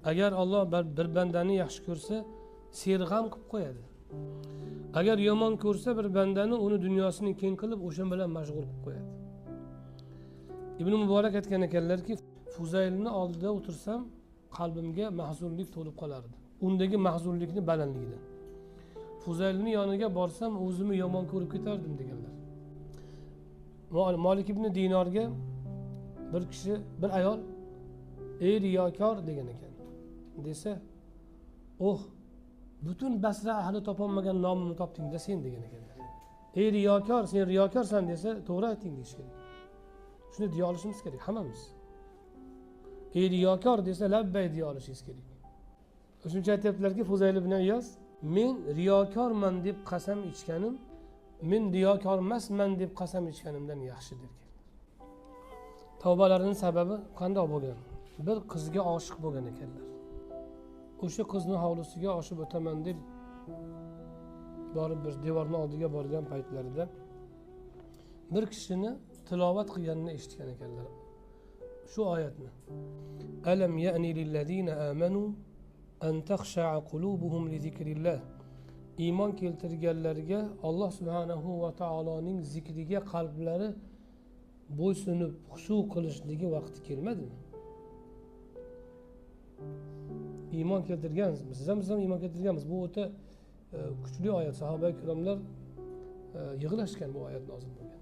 Agar Alloh bir bandani yaxshi ko'rsa, serg'am qilib qo'yadi. Agar yomon ko'rsa bir bandani, uni dunyosini keng qilib, o'sha bilan mashg'ul qilib qo'yadi. Ibn Muborak aytgan ekanlarki, Fuzaylni oldida o'tirsam, qalbimga mahzunlik to'lib qolardi. Undagi mahzunlikni balandligidan. Fuzaylni yoniga borsam, o'zimni yomon ko'rib ketardim deganlar. Malik ibn Dinorga bir kishi, bir ayol ey riyokor degan ekan. Desa, "Oh, butun Basra ahli topolmagan nomimni topding-da sen" degan ekanlar. Ey riyokor, sen riyokorsan desa, to'g'ri aytding deyish kerak. Shuni deya olishimiz kerak hammamiz. Ey riyokor desa, labbay deya olishingiz kerak. Shuncha aytyaptilarki, Fuzayl ibn Iyoz, men riyokorman deb qasam ichganim, men riyokor emasman deb qasam ichganimdan yaxshi derkan. Tavbalarining sababi qanday bo'lgan? Bir qizga oshiq bo'lgan ekanlar. O'sha qizni hovlisiga oshib o'taman deb borib bir devorning oldiga borgan paytlarida bir kishini tilovat qilganini eshitgan ekanlar. Shu oyatni. Alam ya'ni lillazina amanu an takhsha'a qulubuhum li zikrillah. Iymon keltirganlarga Alloh subhanahu va taoloning zikriga qalblari bo'ysunib xushu qilishligi vaqti kelmadimi? Iymon keltirganmiz, siz ham biz ham iymon keltirganmiz. Bu o'ta kuchli oyat. Sahoba ikromlar yig'lashgan bu oyat nozil bo'lgan.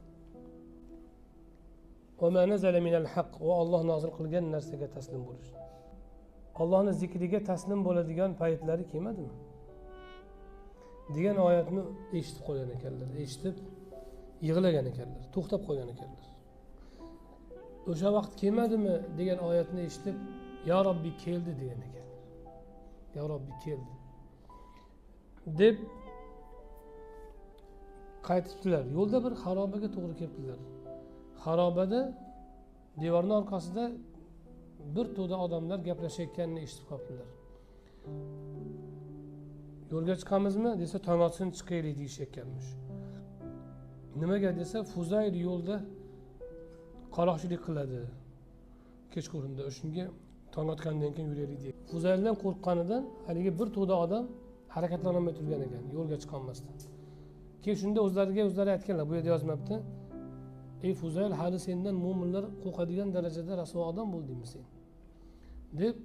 Va ma nazala minal haqq, va Alloh nozil qilgan narsaga taslim bo'lish. Allohning zikriga taslim bo'ladigan paytlari kelmadimi? Degan oyatni eshitib qo'ygan ekanlar, eshitib yig'lagan ekanlar, to'xtab qo'ygan ekanlar. O'sha vaqt kelmadimi degan oyatni eshitib, "Ya Robbi keldi" degan ekanlar. Ya Robbi keldi deb qaytibdilar. Yo'lda bir xarobaga to'g'ri kelibdilar. Xarobada devorning orqasida bir to'da odamlar gaplashayotganini eshitib qolibdilar. Yo'lga chiqamizmi desa, tong otsin chiqaylik deyishayotganmish. Nimaga desa, Fuzayl yo'lda qaroqchilik qiladi kechqurunda, o'shunga tong otgandan keyin yuraylik deydi. Fuzayldan qo'rqqanidan haligi bir to'da odam harakatlanolmay turgan ekan, yo'lga chiqolmasdan. Keyin shunda o'zlariga o'zlari aytganlar, bu yerda yozmabdi. Ey Fuzayl, hali sendan mo'minlar qo'rqadigan darajada rasvo odam bo'ldingmi sen? Deb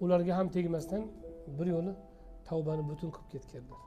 ularga ham tegmasdan bir yo'li tavbani butun qilib ketganlar.